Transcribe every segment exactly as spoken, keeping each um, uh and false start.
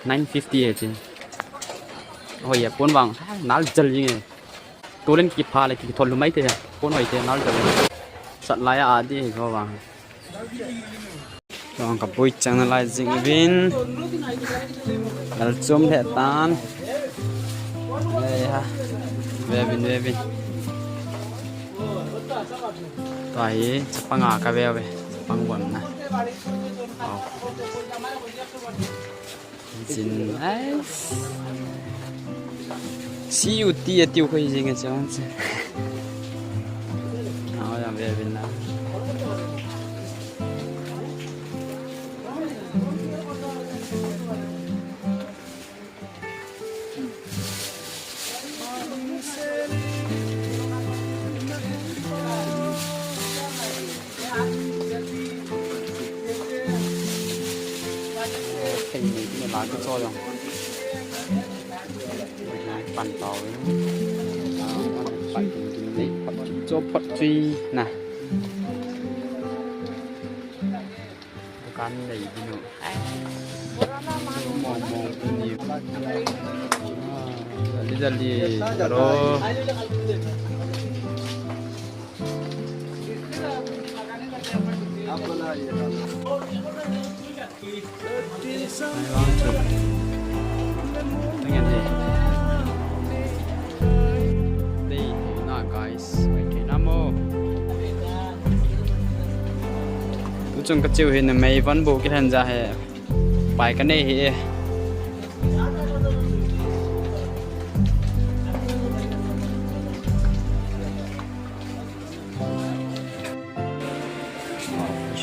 Nine fifty e chi. Hoi ya, pon vang nal jal jing e. Tulen kipha le kithol lu mai te. Pon hoi te nal jal. Sat lai a di ko vang. Tong ka pui chang na lai jing vin. Lal chum le tan. Ei ha. Ve vin, ve vin. Tua hi chapang a ka ve ve. Chapang bon na. Au. Jin ai. C U T a tiu khoi jing a chang che. Au, ya ve vin na. Thei nei ti la ki cho jong. Pan tau. Pan tau. Nei, phot cho phot chui na. Dukan nei ding u. Mo, mo, ni. Ah, jali, jali. Hello. Tingin hi. Dei na, guys. Mai kei na mo. Tuchung ka chiu hi na mei van bu ki hen ja he. Pai ka nei hi e.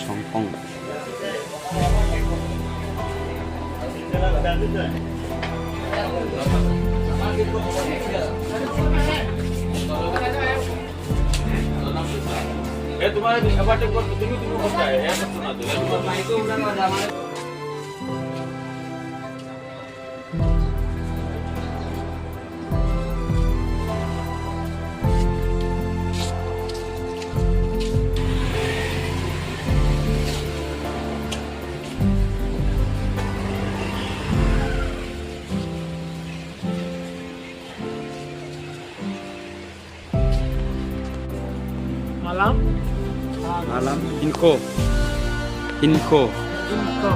Song kong. ए, तुम्हारे अबाटे को तुम्हें, तुम्हें होता है, ऐसा सुना दो, ऐसा सुना दो। Malam? Malam. Inko. Inko. Inko.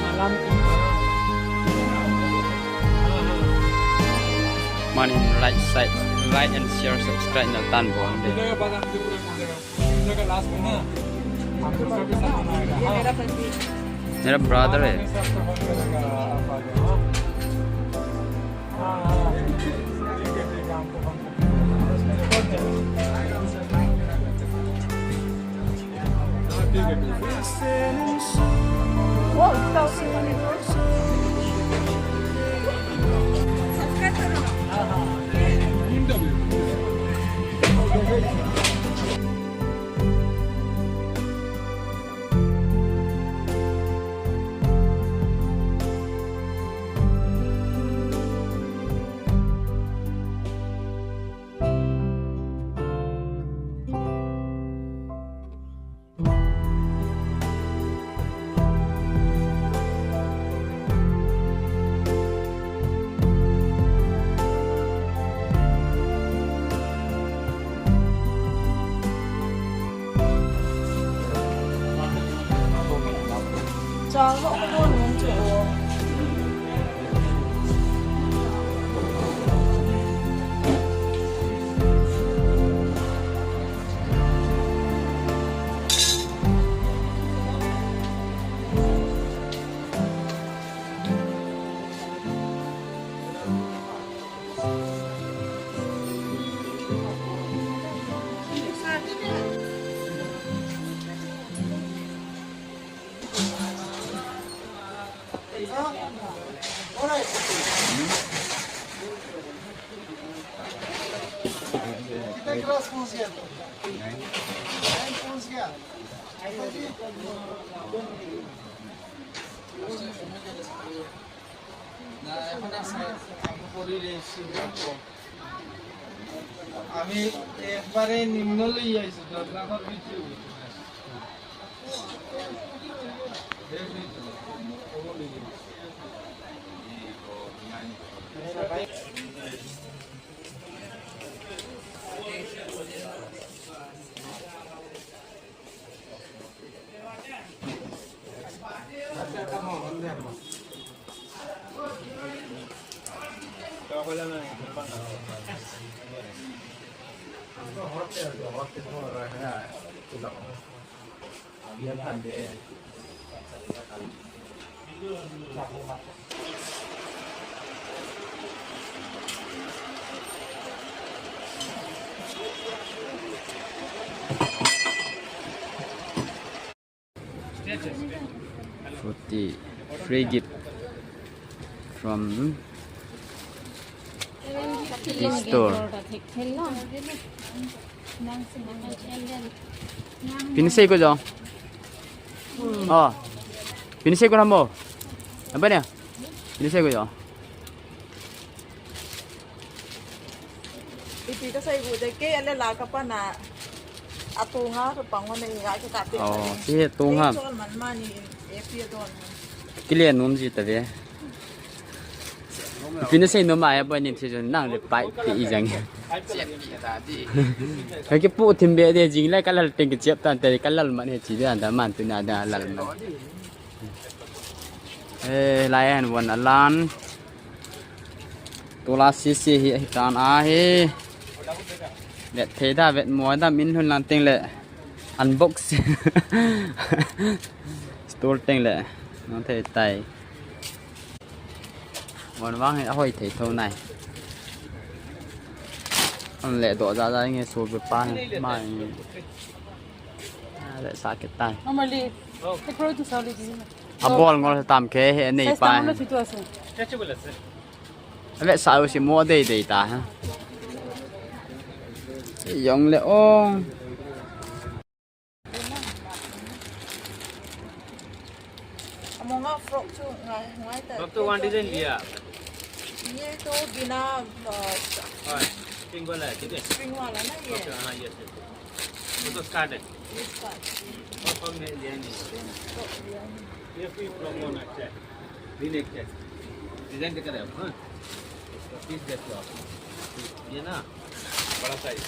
Malam Inko. Manin like, like, like and share, subscribe na tan bol de. मेरा ब्रदर है। कितने क्लास पहुंच गया तू? नाइन पहुंच गया। না, এখন আছে, আমি একবারে নিম্ন লই আইছি, দশ লাখের ভিতরে। Forty free gift from this store. Pinsei ko jo. Oh. Pinsei ko namo. Apa ni? Pinsei ko jo. Ipi kasei bu de ke ale la ka pa na. Atunga ka pang wana i ga ka te. Oh, si he tunga. Chol man mani epi don. Kile num ji ta de. Ipi nasei nom a ya boy ni thi jon nang le pai pe i jang. Ka ke pu thim be de jing le ka lal teng ke chep tan te ka lal man he chi de da man tu na da lal man. Eh, lai en wan alan. Tula sisi hi, hi tan a hi. Vet thei da, vet mo da, min hun lang teng le. Unbox. Store teng le. Nang thei tai. Wan vang hi, ahoi thei tho nai. An le do ja ja nge so be pa mai. A le sa ke tai. Normally, the produce is already. A bol ngol tam ke he nei pa. Size tam lo fitu ase. Stretchable ase. A le sa u si mo dei dei ta ha. Yong le ong. Amonga frock chu ngai, ngai ta. Frock to one design liya. Ye to bina, uh, हाँ, spring वाला है, ठीक है? Spring वाला ना ये? Okay, हाँ, yes, yes, yes। वो तो स्कर्ट है। ये स्कर्ट। और फॉर्म में लिया नहीं। फॉर्म लिया नहीं। ये कोई फॉर्म होना चाहिए। भी नहीं चाहिए। डिजाइन दिखा रहे आप, हाँ? पीस देखो आप। ये ना, बड़ा साइज।